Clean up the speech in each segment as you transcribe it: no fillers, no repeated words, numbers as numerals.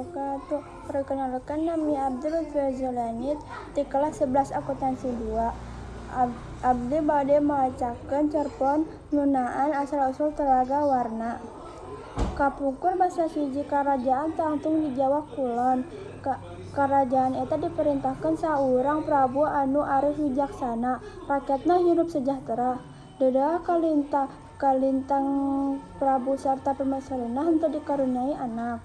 Wabarakatuh. Perkenalkan, nami abdi Lutfi Zolanit di kelas 11 akuntansi 2. Abdi bade macakeun cerpon ngeunaan asal-usul Telaga Warna. Kapungkur basa hiji karajaan tangtung di Jawa Kulon. Karajaan eta diperintahkeun saurang prabu anu arif wijaksana. Rakyatna hirup sejahtera. Deudeuh kalintang prabu sarta permaisurina henteu dikaruniai anak.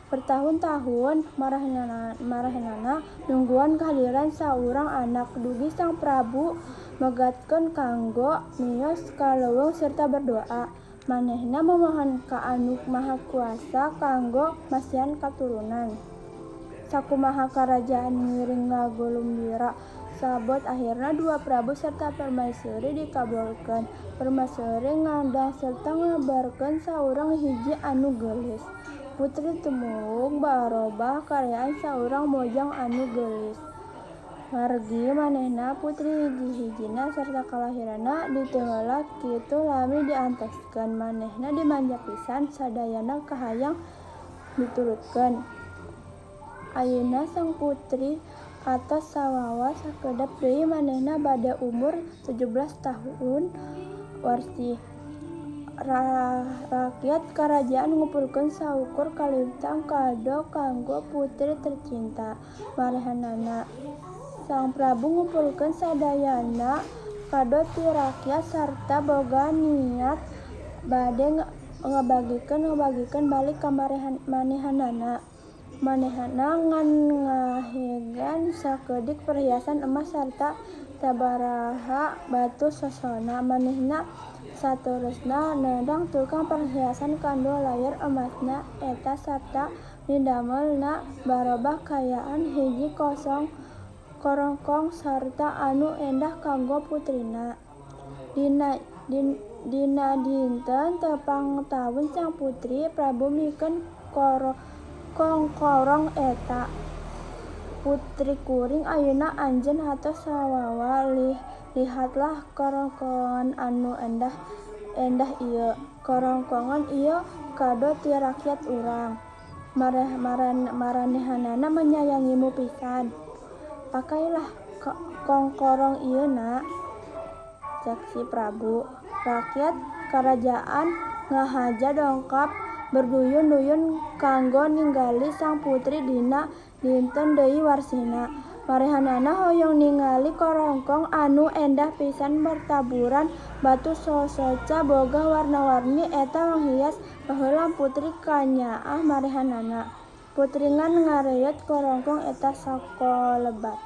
Bertahun-tahun maranehanana nungguan kehadiran saurang anak dugi sang prabu megatkeun kanggo miyos ka leuweung serta berdoa. Manehna memohon ka Anu Maha Kuasa kanggo masihan katurunan. Sakumaha karajaan ngiring ngagulumbira sabot akhirna dua prabu serta permaisuri dikabulkeun. Permaisuri ngandang serta ngabarkeun saurang hiji anu geulis. Putri tumung barobah kaayaan saurang mojang anu geulis. Margi manehna putri hiji-hijina sarta kalahiranna diteu heula kitu lami diantoskeun. Manehna dimanja pisan sadayana kahayang diturutkeun. Ayeuna sang putri atos sawawa sakedap deui manehna bade umur 17 tahun warsih. Rakyat karajaan ngumpulkeun saukur kalintang kado kanggo putri tercinta marehanana. Sang prabu ngumpulkeun sadayana kado ti rakyat sarta boga niat bade ngabagikeun balik ka manehanana. Manehna ngan ngahegan sakedik perhiasan emas sarta sabaraha batu sosona. Manehna saterusna nendang tukang perhiasan kanggo layar emasna eta sarta didamelna barobah kaayaan hiji korongkong sarta anu endah kanggo putrina. Dina dinten tepang taun sang putri, prabu mikeun kongkorong eta. Putri kuring, ayeuna anjeun atos sawawa, lihatlah korongkongan anu endah ieu. Korongkongan ieu kado ti rakyat urang. Maranehanana menyayangimu pisan. Pakailah kongkorong ieu, nak, cek si prabu. Rakyat karajaan ngahaja dongkap berduyun-duyun kanggo ningali sang putri dina dinten deui warsihna. Marehanana hoyong ningali korongkong anu endah pisan bertaburan batu sosoca boga warna-warni eta manghias baheula putri kanyaah marehanana. Putri ngan ngareyot korongkong eta sakolebat.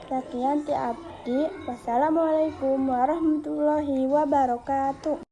Sakian ti abdi. Wassalamualaikum warahmatullahi wabarakatuh.